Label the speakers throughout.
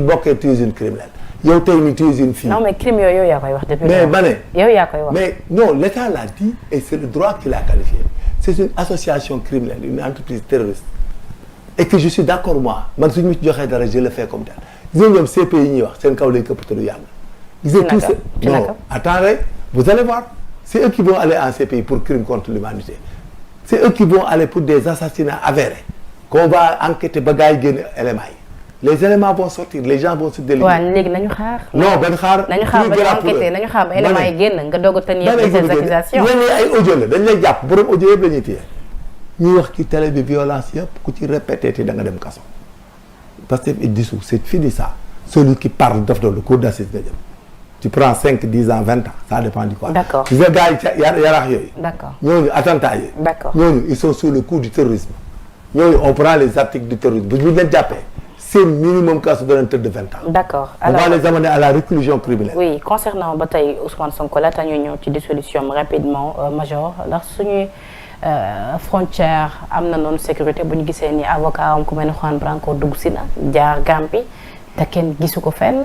Speaker 1: bokkee tu es une criminelle yow tey ni tu es une fille.
Speaker 2: non mais crime yooyu yow yaa koy wax depuis.
Speaker 1: mais ma ne
Speaker 2: yow yaa koy wax.
Speaker 1: mais non l'État l'a dit et c'est le droit qui l'a qualifié c'est une association criminelle une entreprise terroriste et que je suis d'accord moi man suñu ci joxee dara je le fais comme tel gis nga ñoom CPI yi ñuy wax seen kaw lay këpp te du yàgg. gis nga tout non attendez vous allez voir c'est eux qui vont aller en CPI pour crime contre l'humanité c'est eux qui vont aller pour des assassinats avérés qu'on va enquêter ba gars yi génn éléments yi. les éléments vont sortir les gens vont se délivrer.
Speaker 2: waaw léegi nañu xaar.
Speaker 1: non benn xaar.
Speaker 2: nañu xaar ba ñu enquêté nañu xaar ba éléments yi génn nga doog a tenir ces accusations.
Speaker 1: ñenn ñi ay audio la dañ lay jàpp borom audio yëpp la ñuy téye ñuy wax ci télé bi violence yëpp ku ci répété te da nga dem kaso. parce que il dissous c'est fini ça celui qui parle daf doon le cour d'assises nga jëm tu prends 5 10 ans 20 ans ça dépend du quoi.
Speaker 2: d'accord
Speaker 1: gis nga gars yi yaraax yooyu.
Speaker 2: d'accord
Speaker 1: ñooñu attentat yi.
Speaker 2: d'accord
Speaker 1: ñooñu ils sont sous le coup du terrorisme ñooñu on prend les articles du terrorisme bu ñu leen jàppee. c'est minimum cas de l'intérêt de 20 ans. D'accord. Alors, on va les amener à la réclusion criminelle.
Speaker 2: Oui, concernant ba tey Ousmane Sonko laata ñu ñëw ci dissolution rapidement major ndax suñuy frontière am na noonu sécurité bu ñu gisee ni avocat am ku mel ne Juan Branco dugg si na jaar Gambie te kenn gisu ko fenn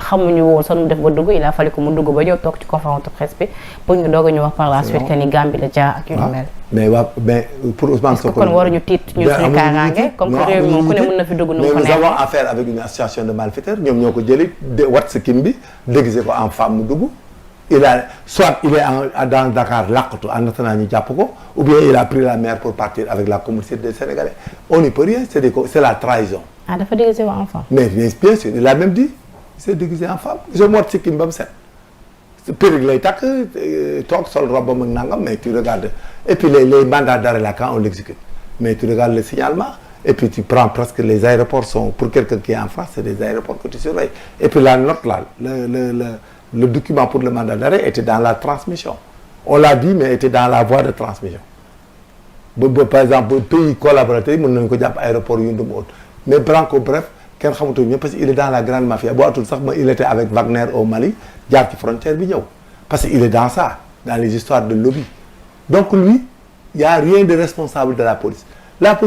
Speaker 2: xamuñu woon sax nu def ba dugg il a fallu que mu dugg ba ñëw toog ci conférence de presse bi pour ñu doog a ñu wax par la suite que ni Gambie la jaar ak yu mel.
Speaker 1: mais pour Ousmane Sonko
Speaker 2: kon waruñu tiit ñun suñu kaaraange comme que réew mi moom ku ne mën na fi dugg nu mu ko neexee.
Speaker 1: mais nous avons affaire avec une association de malfaiteurs ñoom ñoo ko jëli de wat sa kim bi déguisé ko en femme mu dugg il a soit il est dans Dakar laqatu en attendant ñu jàpp ko ou bien il a pris la mer pour partir avec la communauté des Sénégalais on n'y peut rien c'est la trahison.
Speaker 2: ah dafa déguisé en femme.
Speaker 1: mais bien sûr il a même dit il s'est déguisé en femme ils ont mort sa kim ba mu set. perruque lay takk toog sol robe ak nangam mais tu regardes et puis les mandats d'arrêt là quand on l'exécute mais tu regardes le signalement et puis tu prends presque les aéroports sont pour quelqu'un qui est en France c'est des aéroports que tu surveilles et puis la note là le document pour le mandat d'arrêt était dans la transmission on l'a dit mais était dans la voie de transmission ba par exemple pays collaborateurs yi mën nañu ko jàpp aéroport yu ndum autre mais Branco bref kenn xamatul ñëpp parce que il est dans la grande mafia boo atul sax ma il était avec Wagner au Mali jaar ci frontière bi ñëw parce que il est dans ça dans les histoires de lobby donc lui il y a rien de responsable de la police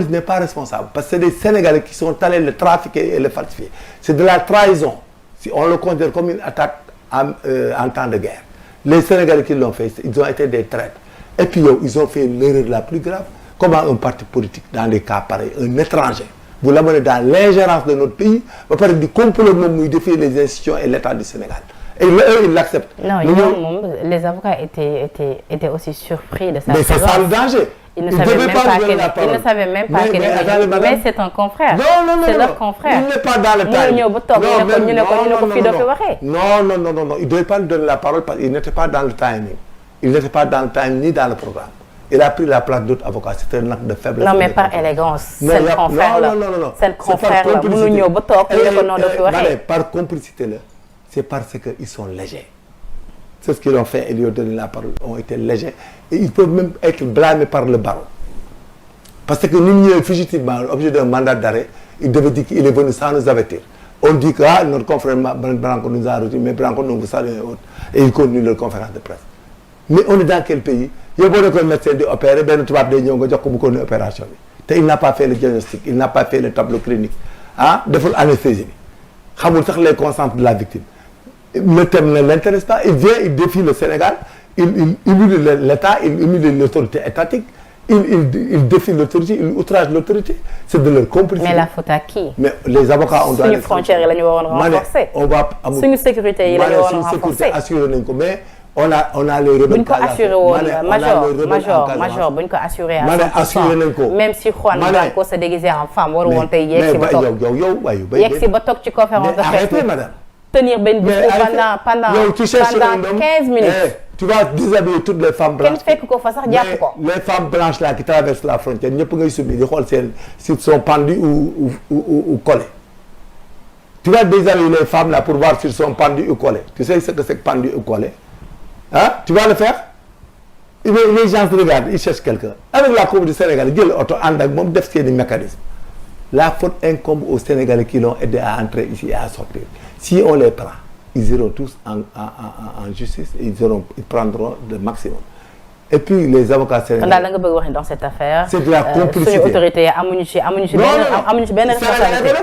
Speaker 1: n'est pas responsable parce que c'est des Sénégalais qui sont allés le trafiquer et le falsifier c'est de la trahison si on le considère comme une attaque en temps de guerre les Sénégalais qui l'ont fait ils ont été des traîtres et puis yow ils ont fait l'erreur la plus grave comment un parti politique dans des cas pareils un étranger vous l'amenez dans l'ingérence de notre pays ba pare di complot moom muy défier les institutions et l'État du Sénégal et eux ils l'acceptent.
Speaker 2: non ñoom moom les avocats étaient aussi surpris de ça.
Speaker 1: mais c'est ça le danger.
Speaker 2: Ils ne savaient même pas que mais c'est un confrère.
Speaker 1: non
Speaker 2: c'est leur confrère.
Speaker 1: il n'est pas dans le timing.
Speaker 2: ñëw ba toog ñu ne ko fii doo fi waxee.
Speaker 1: non il ne devait pas lui donner la parole parce qu'il n'était pas dans le timing. Il n'était pas dans le timing ni dans le programme. Il a pris la place d'autres avocats c'était un acte de faiblesse.
Speaker 2: non mais par élégance. c'est le confrère la
Speaker 1: non
Speaker 2: c'est le confrère la mënu ñëw ba toog ñu ne ko non doo fi waxee.
Speaker 1: par complicité la c'est parce que ils sont légers. C'est ce qu'ils ont fait et lui ont donné la parole ont été légers et ils peuvent même être blâmés par le barreau parce que ni mu ñëwee fugitivement objet d'un mandat d'arrêt il devait dire qu'il est venu sans nous avertir on dit que notre confrère Branco nous a reçus mais Branco nous salue et autres et il continue leur conférence de presse mais on est dans quel pays yow boo nekkoon médecin di opérer benn tubaab day ñëw nga jox ko bu ko ne opération bi te il n'a pas fait le diagnostic il n'a pas fait le tableau clinique deful anesthésie bi xamul sax les constantes de la victime le thème ne l'intéresse pas il vient il défie le Sénégal il humilie l'État il humilie l'autorité étatique il défie l'autorité il outrage l'autorité c'est de leur complicité.
Speaker 2: mais la faute à qui.
Speaker 1: mais les avocats on doit.
Speaker 2: suñu frontières yi la ñu waroon renforcer.
Speaker 1: on va
Speaker 2: suñu sécurité yi la ñu waroon renforcer
Speaker 1: assuré nañ ko mais on a les rebelles.
Speaker 2: bu ñu ko assuré woon major bu ñu ko assuré à 100%. même si Juan Branco se déguisé en femme waru woon tey yegg si ba toog yegg si ba toog ci conférence de presse
Speaker 1: madame.
Speaker 2: tenir benn discours pendant 15 minutes.
Speaker 1: tu vas déshabiller toutes les femmes blanches.
Speaker 2: kenn fekk ko fa sax jàpp ko.
Speaker 1: les femmes blanches là qui traversent la frontière ñëpp ngay subir di xool seen s'ils sont pendus ou collés. tu vas déshabiller les femmes là pour voir s'ils sont pendus ou collés tu sais ce que c'est que pendu ou collé tu vas le faire. les gens regardent ils cherchent quelqu'un avec la communauté sénégalaise jël oto ànd ak moom def seeni mécanisme la faute incombe aux Sénégalais qui l'ont aidé à entrer ici et à sortir si on les prend ils iront tous en justice et ils prendront le maximum et puis les avocats sénégalais.
Speaker 2: daal la nga bëgg wax dans cette affaire.
Speaker 1: c'est de la complicité
Speaker 2: suñu autorité amuñu ci benn responsabilité.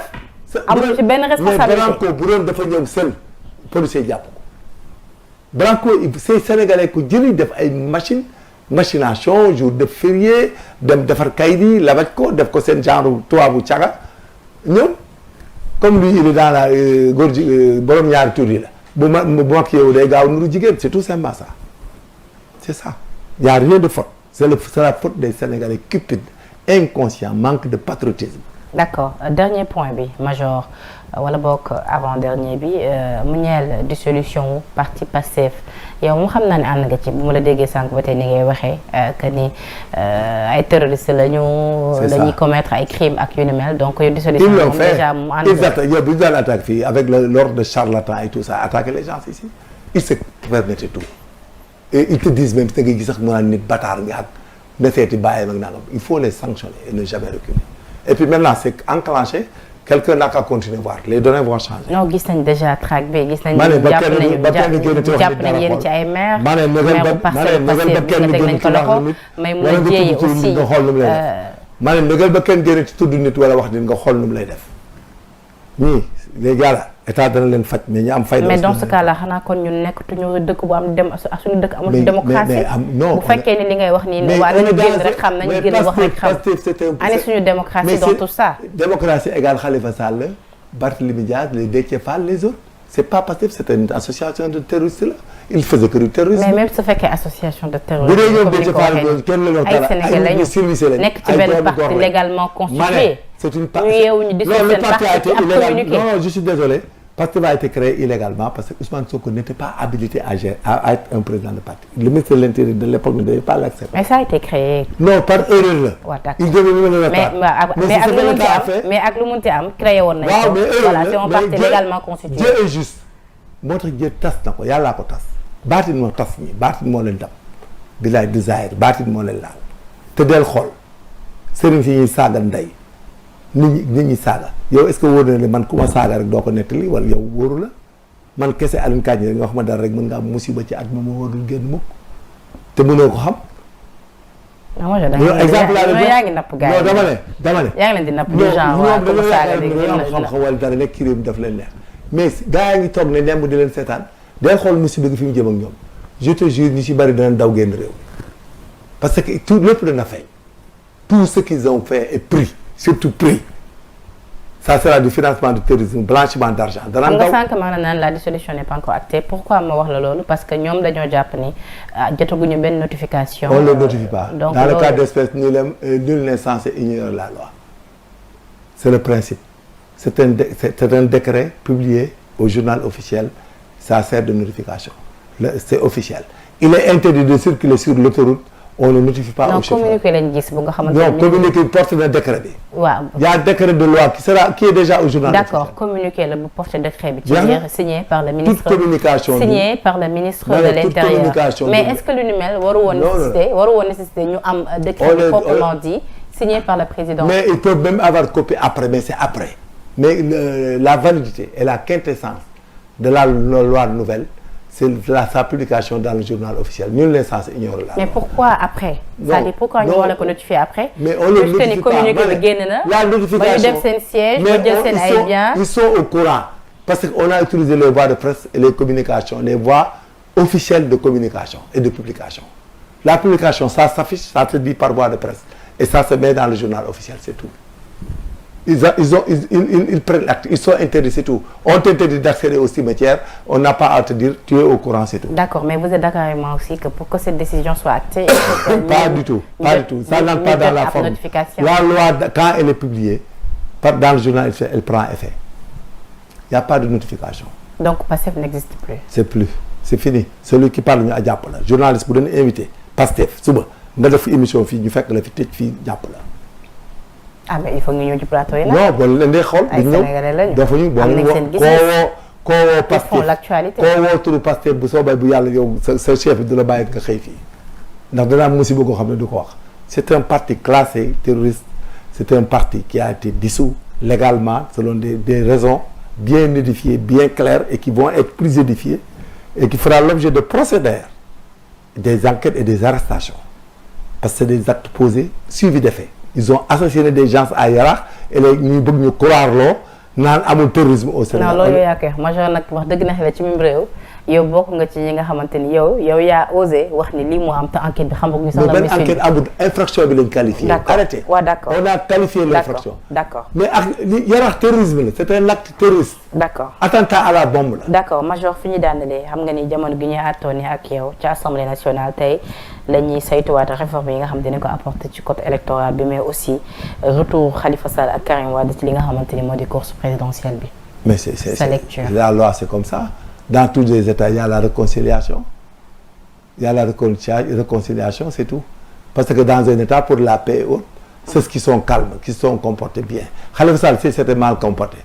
Speaker 2: amul ci benn responsabilité
Speaker 1: mais Branco bu doon dafa ñëw seul policier jàpp ko Branco c'est sénégalais ko jëli def ay machination jour de férié dem defar kayit yi labaj ko def ko seen genre tubaabu caga ñëw comme lui il est dans la góor ji borom ñaari tur yi la bu mag yow day gaaw nuru jigéen c'est tout simplement ça c'est ça il y a rien de faute c'est la faute des sénégalais cupides inconscients manque de patriotisme.
Speaker 2: D'accord dernier point bi major wala boog avant dernier bi mu ñeel dissolution parti Pastef yow mu xam naa ne ànd nga ci bu ma la déggee sànq ba tey ni ngay waxee que ni ay terroristes la ñu. dañuy commettre ay crimes ak yu ni mel donc yow dissolution moom déjà mu ànd nga.
Speaker 1: yow bu ñu daan attaque fii avec l'ordre de charlatan et tout ça attaquer les gens ici ils se permettaient tout et ils te disent même da ngay gis sax mu naan nit bâtard nga ak na seeti bàyyi ak nangam il faut les sanctionner et ne jamais reculer et puis maintenant c'est enclenché. Quelqu'un n'a qu'à continuer voir les données vont changer.
Speaker 2: non gis nañ déjà track bi gis nañ. jàpp nañ yéen ci ay maire. maire bu Pastef teg nañ ko loxo mais mu la jéeyee aussi.
Speaker 1: ma ne nëgal ba kenn génn ci tudd nit wala wax nit nga xool nu mu lay def ñii les gars là état dana leen faj mais ñu am fayda.
Speaker 2: mais dans ce cas là xanaa kon ñun nekkatuñu dëkk bu am suñu dëkk amul démocratie. bu fekkee ni li ngay wax nii. waa nañu génn rek xam nañu gën a wax rek xam. année suñu démocratie dans tout ça.
Speaker 1: démocratie égale Khalifa Sall Barthélémy Dias les Déthié Fall les autres c'est pas Pastef c'était une association de terroristes là il faisait que du terrorisme.
Speaker 2: mais même su fekkee association de terrorisme.
Speaker 1: bu dee ñoom Déthié Fall kenn la
Speaker 2: ay Sénégalais lañu nekk ci benn parti légalement constitué.
Speaker 1: c'est une partie
Speaker 2: ñu yeewu ñu dissoudre seen parti ci ab communiqué.
Speaker 1: non je suis désolé. Pastef a été créé illégalement parce que Ousmane Sonko n'était pas habilité à être un président de parti. Le ministre de l'Intérieur de l'époque ne devait pas l'accepter.
Speaker 2: Mais ça a été créé.
Speaker 1: Non, par erreur la.
Speaker 2: waaw d'accord
Speaker 1: il devait même le faire.
Speaker 2: mais ak lu munti am créé woon nañ ko.
Speaker 1: waaw mais
Speaker 2: voilà c'est un parti légalement constitué.
Speaker 1: Dieu est juste. moo tax Dieu tas na ko yàllaa ko tas. baatin moo tas ñi baatin moo leen dab. bilaay du zahir baatin moo leen laal. te del xool sëriñ si ñuy saaga ndey. nit ñi saaga yow est-ce que wóor na ne man ku ma saaga rek doo ko nettali wala yow wóoru la man kese Alioune Kandji rek nga wax ma dara rek mën nga am musiba ci at mi ma warul génn mukk te mënoo ko xam.
Speaker 2: exemple laa yaa ngi napp gars yi
Speaker 1: non dama ne.
Speaker 2: yaa ngi leen di napp du genre waaw comme saaga léegi
Speaker 1: ñoom dañoo xam-xam wala dara nekk ci réew mi daf leen leer mais gars yi ngi toog ne nemb di leen seetaan day xool musiba gi fi mu jëm ak ñoom je te jure ñu ci bari danañ daw génn réew parce que tout lépp dana fay tout ce qu'ils ont fait est pris. surtout prix ça sera du financement du terrorisme blanchiment d'argent.
Speaker 2: xam nga sànq maa naan la dissolution n'est pas encore actée pourquoi ma wax la loolu parce que ñoom dañoo jàpp ni jotaguñu benn notification.
Speaker 1: on ne le notifie pas.
Speaker 2: donc
Speaker 1: dans le cas d'espèce nul n'est censé ignorer la loi. c'est le principe. c'est un décret publié au journal officiel ça sert de notification c'est officiel. il est interdit de circuler sur l'autoroute. on ne notifie pas au chauffeur.
Speaker 2: non communiqué lañ gis bu nga xamante ne.
Speaker 1: non communiqué porte na décret bi.
Speaker 2: waaw
Speaker 1: il y a un décret de loi qui est déjà au journal.
Speaker 2: d'accord communiqué la bu porté décret bi. signé par le ministre.
Speaker 1: toute communication
Speaker 2: signé par le ministre de l'Intérieur. mais est-ce que lu ni mel waru woon nécessité ñu am décret proprement dit signé par le président.
Speaker 1: mais il peut même avoir copié après mais c'est après. mais la validité et la quintessence de la loi nouvelle. c'est sa publication dans le journal officiel nul n'est censé ignorer la.
Speaker 2: mais pourquoi après. c'est-à-dire pourquoi ñu war a ko notifier après.
Speaker 1: mais on le notifie pas
Speaker 2: communiqué bi génn na.
Speaker 1: la notification
Speaker 2: ba ñu def seen siège ba jël seen ay biens.
Speaker 1: ils sont au courant parce que on a utilisé les voies de presse et les communications les voies officielles de communication et de publication. la publication ça s'affiche ça se dit par voie de presse et ça se met dans le journal officiel c'est tout. Ils prennent l'acte, ils sont interdits, c'est tout. On t'interdit d'accéder au cimetière, on n'a pas à te dire, tu es au courant, c'est tout.
Speaker 2: D'accord, mais vous êtes d'accord avec moi aussi que pour que cette décision soit actée...
Speaker 1: Pas du tout, pas du tout. Ça n'entre pas dans la forme. La loi, quand elle est publiée, dans le journal, elle prend effet. Il n'y a pas de notification.
Speaker 2: Donc, Pastef n'existe plus.
Speaker 1: C'est plus, c'est fini. Celui qui parle, à Diap, journaliste, pour donner invité, Pastef, Souba, nous avons fait une émission, nous avons fait une Diap.
Speaker 2: ah mais il faut ñu ñëw ci plateau yi la.
Speaker 1: non bon leen di xool.
Speaker 2: ay Sénégalais lañu
Speaker 1: dafa ñu bon koo woo Pastef
Speaker 2: l'actualité
Speaker 1: koo woo turu Pastef bu soobee bu yàlla yow sa chef bi du la bàyyi nga xëy fii ndax dana am musiba koo xam ne du ko wax. c'est un parti classé terroriste c'est un parti qui a été dissous légalement selon des raisons bien édifiées bien claires et qui vont être plus édifiées et qui fera l'objet de procédures des enquêtes et des arrestations parce que c'est des actes posés suivis d'effets. Ils ont assassiné des gens à Yarakh et les ñu bëgg ñu croire loo naan amul terrorisme au Sénégal.
Speaker 2: non loolu yaa koy wax major nag wax dëgg na xel ci même réew yow bokk nga ci ñi nga xamante ni yow yaa osé wax ni lii moo am te enquête bi xamaguñu sax.
Speaker 1: mais benn enquête amul infraction bi lañ qualifié.
Speaker 2: d'accord
Speaker 1: arrêté
Speaker 2: waaw d'accord
Speaker 1: on a qualifié l'infraction.
Speaker 2: d'accord
Speaker 1: mais ak li Yaraax terrorisme la c'est un acte terroriste.
Speaker 2: d'accord
Speaker 1: attentat à la bombe la.
Speaker 2: d'accord major fi ñu daanelee xam nga ni jamono gi ñuy àttooni ak yow ci assemblée nationale tey la ñuy saytuwaat réforme yi nga xam dinañ ko apporter ci code électoral bi mais aussi retour Khalifa Sall ak Karim Wade ci li nga xamante ni moo di course présidentielle bi.
Speaker 1: mais c'est
Speaker 2: sa lecture.
Speaker 1: La loi c'est comme ça. Dans tous les États, il y a la réconciliation. Il y a la réconciliation, c'est tout. Parce que dans un État, pour la paix et autres, c'est ceux qui sont calmes, qui se sont comportés bien. Khalifa Sall, si c'était mal comporté,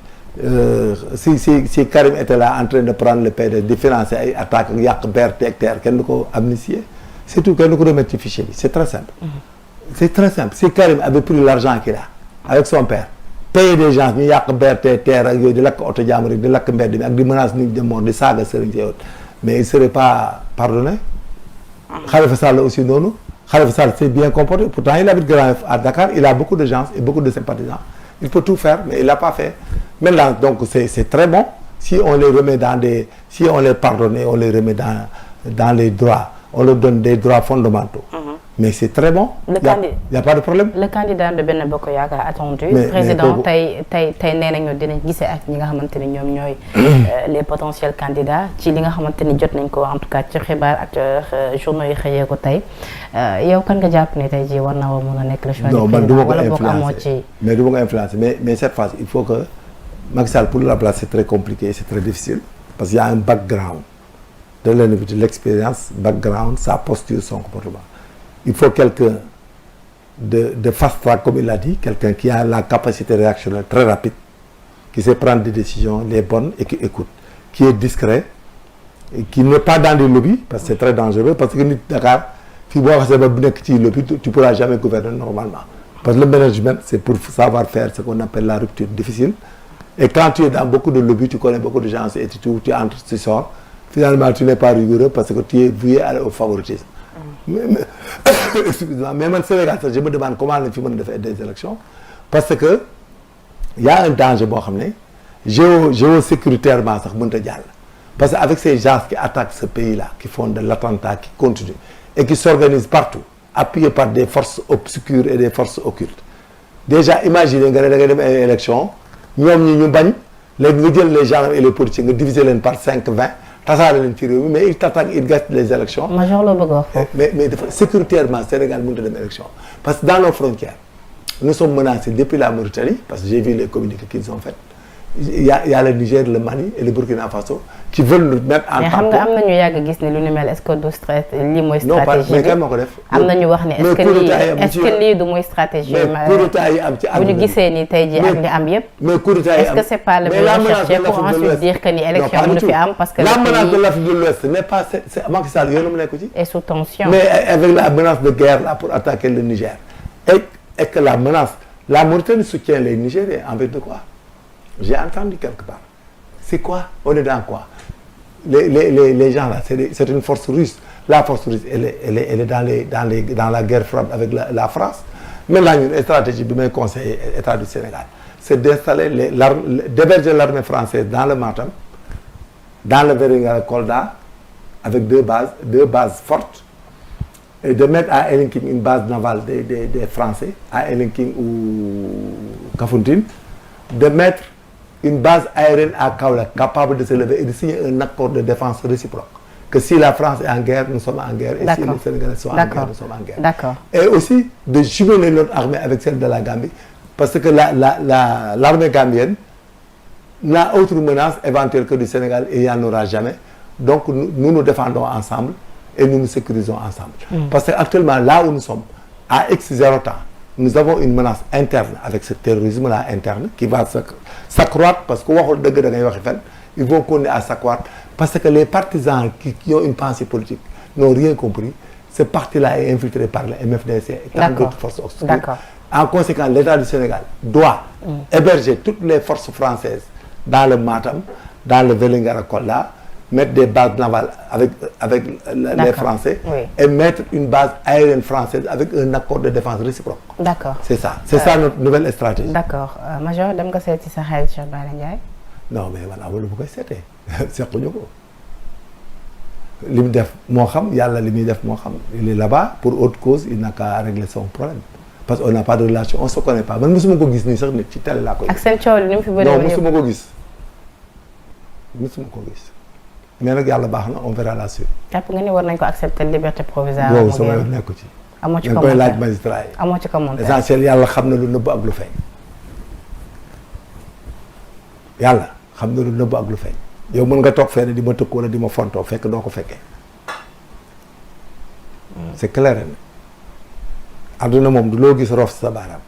Speaker 1: si Karim était là en train de prendre le PDS, de financer ay attaques, yàq BRT ak TER, kenn du ko amnistier. C'est tout, kenn du ko remettre ci fichier bi. C'est très simple. C'est très simple. Si Karim avait pris l'argent qu'il a, avec son père, payer des gens ñu yàq BRT TER ak yooyu di lakk oto jàmbur rek di lakk mbedd mi ak di menace nit de mort di saaga sëriñ ci yow mais il serait pas pardonné. Khalifa Sall aussi noonu. Khalifa Sall s'est bien comporté pourtant il habite Grand Yoff à Dakar il a beaucoup de gens et beaucoup de sympathisants il peut tout faire mais il l'a pas fait. Maintenant donc c'est très bon si on les remet si on les pardonne et on les remet dans les droits on leur donne des droits fondamentaux. Mais c'est très bon. Il y a pas de problème.
Speaker 2: Le candidat de Benno Bokk Yaakaar attendu. président tey nee nañu dinañ gisee ak ñi nga xamante ni ñoom ñooy les potentiels candidats ci li nga xamante ni jot nañ ko en tout cas ci xibaar ak journaux yi xëyee ko tey yow kan nga jàpp ne tey jii war na mën a nekk le choix du président wala boog amoo ci.
Speaker 1: mais du ma ko influencer mais cette phase il faut que Macky Sall pour la place c'est très compliqué c'est très difficile parce qu'il y a un background de l'individu l'expérience background sa posture son comportement. Il faut quelqu'un de fast-track, comme il l'a dit, quelqu'un qui a la capacité réactionnelle très rapide, qui sait prendre des décisions, les bonnes, et qui écoute, qui est discret, et qui n'est pas dans des lobbies, parce que c'est très dangereux, parce que Dakar, si vous avez un lobby, tu ne pourras jamais gouverner normalement. Parce que le management, c'est pour savoir faire ce qu'on appelle la rupture difficile. Et quand tu es dans beaucoup de lobbies, tu connais beaucoup de gens, et tu entres, tu sors, finalement, tu n'es pas rigoureux parce que tu es voué au favoritisme. Excusez-moi mais man Sénégal sax je me demande comment lañ fi mën a defee des élections parce que y a un danger boo xam ne géosécuritairement sax mënut a jàll parce que avec ces gens qui attaquent ce pays-là qui font de l'attentat qui continuent et qui s'organisent partout appuyés par des forces obscures et des forces occultes déjà imaginez nga ne da ngay dem ay élections ñoom ñi ñu bañ léegi nga jël les gens et les politiciens nga diviser leen par 5-20 tasaare leen ci réew mi mais il t'attaque il gâche les élections.
Speaker 2: major loo bëgg a wax foofu.
Speaker 1: mais dafa sécuritairement Sénégal mënut a dem élection parce que dans nos frontières nous sommes menacés depuis la Mauritanie parce que j'ai vu les communiqués qu'ils ont fait il y a le Niger le Mali et le Burkina Faso qui veulent nous mettre en tampon.
Speaker 2: mais xam nga am na ñu yàgg gis ne lu ni mel est-ce que du lii mooy. stratégie bi
Speaker 1: non mais kan moo ko def.
Speaker 2: am na ñu wax ne est-ce que lii du mooy stratégie.
Speaker 1: mais coup d'état yi am ci
Speaker 2: bu ñu gisee ni tey jii ak li am yëpp.
Speaker 1: mais coup d'état yi am
Speaker 2: est-ce que c'est pas le mieux recherché pour ensuite dire que ni élection mënu fi am parce que.
Speaker 1: la menace de l'Afrique de l'Ouest n'est pas c'est Macky Sall yoonam nekku ci.
Speaker 2: est sous tension.
Speaker 1: mais avec la menace de guerre là pour attaquer le Niger et que la menace la Mauritanie soutient les Nigériens en fait de quoi j'ai entendu quelque part c'est quoi on est dans quoi les gens là c'est une force russe la force russe elle est dans la guerre froide avec la France maintenant ñun stratégie bi may conseiller État du Sénégal c'est d'installer d'héberger l'armée française dans le Matam dans le Vélingara Kolda avec deux bases fortes et de mettre à Elinkine une base navale des Français à Elinkine ou Kafountine de mettre une base aérienne à Kaolack capable de se lever et de signer un accord de défense réciproque que si la France est en guerre nous sommes en guerre et si les Sénégalais sont en guerre nous sommes en guerre. D'accord. Et aussi de jumeler notre armée avec celle de la Gambie parce que l'armée gambienne n'a autre menace éventuelle que du Sénégal et il n'y en aura jamais donc nous nous défendons ensemble et nous nous sécurisons ensemble. Parce que actuellement là où nous sommes à X0 temps nous avons une menace interne avec ce terrorisme là interne qui va s'accroître parce que waxul dëgg da ngay waxi fen ils vont continuer à s'accroître parce que les partisans qui ont une pensée politique n'ont rien compris ce parti là est infiltré par le MFDC et tant d'autres forces obscures. En conséquence l'État du Sénégal doit héberger toutes les forces françaises dans le Matam dans le Vélingara Kolda mettre des bases navales avec les Français et mettre une base aérienne française avec un accord de défense réciproque.
Speaker 2: D'accord.
Speaker 1: C'est ça notre nouvelle stratégie.
Speaker 2: D'accord Major dem nga seeti sa xarit Cheikh Bara Ndiaye.
Speaker 1: non mais man amul lu ma koy seetee sequñu ko li mu def moo xam yàlla li muy def moo xam il est là-bas pour autre cause il n'a qu'à régler son problème parce qu'on n'a pas de relation on se connaît pas man mosuma ko gis nii sax nit ci télé laa koy.
Speaker 2: ak seen coow li ni mu fi bëree
Speaker 1: non mosuma ko gis mais nag yàlla baax na on verra la suite.
Speaker 2: jàpp nga ni war nañ ko accepter liberté provisoire.
Speaker 1: boobu sama yoon nekku ci.
Speaker 2: amoo ci
Speaker 1: koy laaj magistrat yi.
Speaker 2: amoo ci commentaire
Speaker 1: essentiel yàlla xam na lu nëbb ak lu feeñ. yàlla xam na lu nëbb ak lu feeñ. yow mën nga toog fenn di ma tëkk wala di ma fontoo fekk doo ko fekkee. c'est clair. adduna moom du loo gis rof sa baaraam.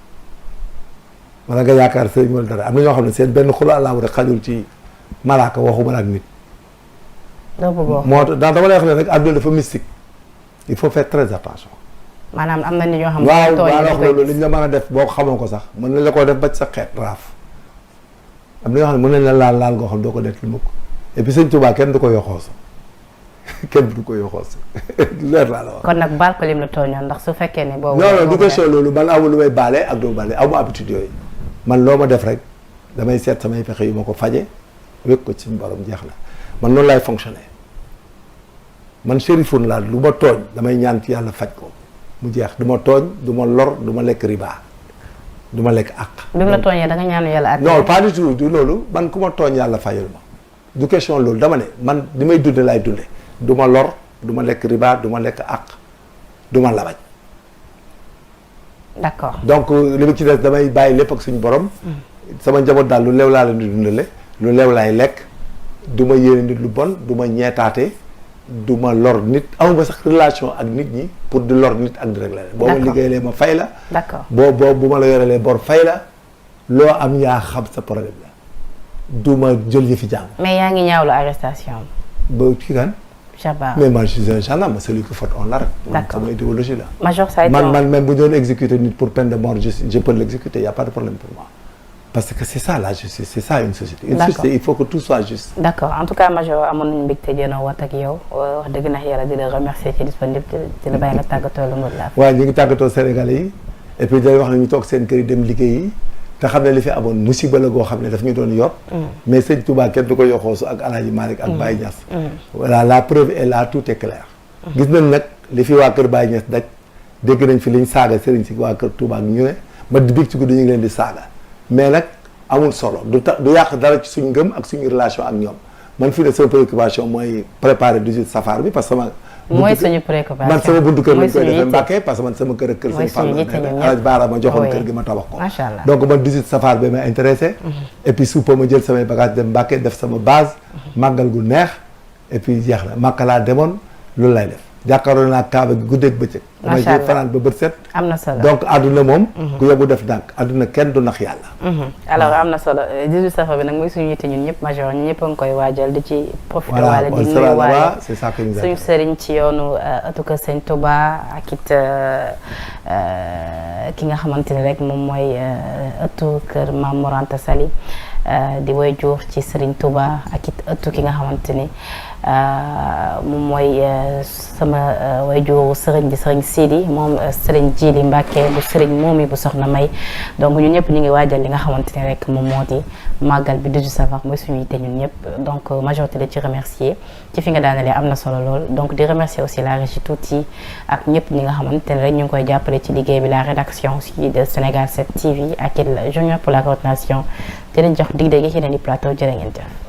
Speaker 1: wala nga yaakaar sëriñ wala dara am na ñoo xam ne seen benn xulu àllaahu rek xajul ci malaaka waxuma ak nit. moo tax dama lay wax ne rek àdduna dafa mystique il faut faire très attention.
Speaker 2: maanaam am na nit ñoo xam ne.
Speaker 1: waaw wax loolu li ñu la mën a def boo ko xamoo ko sax mën nañ la ko def ba ci sa xeet raaf. am na ñoo xam ne mën nañ la laal ngoo xam doo ko def lu mukk et puis sëñ Touba kenn du ko yoxoosu kenn du ko yoxoosu leer laa la wax.
Speaker 2: kon nag baal ko lim la tooñoon ndax su fekkee ne. boobu
Speaker 1: non du question loolu man amul lu may baalee ak doo baalee amu habitude yooyu man loo ma def rek damay seet samay pexe yu ma ko faje wékk ko ci borom jeex na man noonu laay fonctionner man chérifun laa lu ma tooñ damay ñaan ci yàlla faj ko mu jeex du ma tooñ du ma lor du ma lekk riba du ma lekk àq.
Speaker 2: bi mu la tooñee da nga ñaanu yàlla àtte.
Speaker 1: non pas du tout du loolu man ku ma tooñ yàlla fayal ma du question loolu dama ne man li may dunde laay dunde du ma lor du ma lekk riba du ma lekk àq du ma labaj.
Speaker 2: d'accord
Speaker 1: donc li ma ci des damay bàyyi lépp ak suñu borom. sama njaboot daal lu leew laa leen di dundale lu leew laay lekk du ma yéene nit lu bon du ma ñeetaate du ma lor nit amuma sax relation ak nit ñi pour di lor nit ak di rek la boo ma liggéeylee ma fay la.
Speaker 2: d'accord
Speaker 1: boo bu ma la yorelee bor fay la loo am yaa xam sa problème la du ma jël yëfi jàng.
Speaker 2: mais yaa ngi ñaawlu arrestation.
Speaker 1: ba kii kan.
Speaker 2: Cheikh Bara
Speaker 1: mais man je suis un gendarme celui qui faute on l'arrête.
Speaker 2: d'accord
Speaker 1: sama idéologie la.
Speaker 2: Major ça a été
Speaker 1: man même bu ñu doon exécuter nit pour peine de mort je peux l'exécuter y a pas de problème pour moi. parce que c'est ça la justice c'est ça une société. une société il faut que tout soit juste. d'accord
Speaker 2: en tout cas Major amoon nañu mbégte jënoo wat ak yow wax dëgg na yàlla di la remercier ci disponibilité di la bàyyi la tàggatoo lu mu la.
Speaker 1: waaw ñu ngi tàggatoo Sénégalais yi et puis day wax ne ñu toog seen kër yi dem liggéeyi te xam ne li fi amoon musiba la goo xam ne daf ñu doon yor. mais sëñ Touba kenn du ko yoxoosu ak El Hadj Malick ak Baye Niass. voilà la preuve est là tout est clair. gis nañ nag li fi waa kër Baye Niass daj dégg nañ fi liñ saaga sëriñ si waa kër Touba ak ñu ne ma biig ci guddi ñu ngi leen di saaga mais nag amul solo du yàq dara ci suñu ngëm ak suñu relation ak ñoom man fii ne sama préoccupation mooy préparer 18 safar bi parce que
Speaker 2: mooy suñu préoccupation
Speaker 1: man sama buntu kër lañ koy defee Mbàkke parce que man sama kër ak kër sëñ Fall Alaaji Baara ma joxoon kër gi ma tabax ko
Speaker 2: macha allah
Speaker 1: donc man 18 safar bi ma intéressé et puis suupa ma jël samay bagage dem Mbàkke def sama base màggal gu neex et puis jeex na Màkka laa demoon loolu lay def jàkkaarloo naa Kaaba gi guddeeg bëccëg damay jël fanaan ba bët set
Speaker 2: am na solo
Speaker 1: donc àdduna moom ku yóbbu def ndànk àdduna kenn du nax yàlla
Speaker 2: alors am na solo 18 safar bi nag mooy suñu yitte ñun ñëpp Major ñun ñëpp a ngi koy waajal di ci profité waale di nuyu waale
Speaker 1: c'est ça que ñu
Speaker 2: suñu sëriñ ci yoonu ëttu kër Sëñ Touba ak it ki nga xamante ni rek moom mooy ëttu kër Mame Mor Anta Sali di way jur ci Sëriñ Touba ak it ëttu ki nga xamante ni moom mooy sama way juru sëriñ di sëriñ Sidi moom sëriñ Jili Mbàkke bu sëriñ Moomi bu soxna May donc ñun ñëpp ñu ngi waajal li nga xamante ni rek moom moo di màggal bi 18 safar mooy suñu yite ñun ñëpp donc majorité la ci remercier ci fi nga daanelee am na solo lool donc di remercier aussi la régie tuuti ak ñëpp ñi nga xamante ne rek ñu ngi koy jàppale ci liggéey bi la rédaction aussi de Sénégal 7 TV ak il Junior pour la coordination di leen jox dig dégg ci leen di plateau jërë ngeen jëf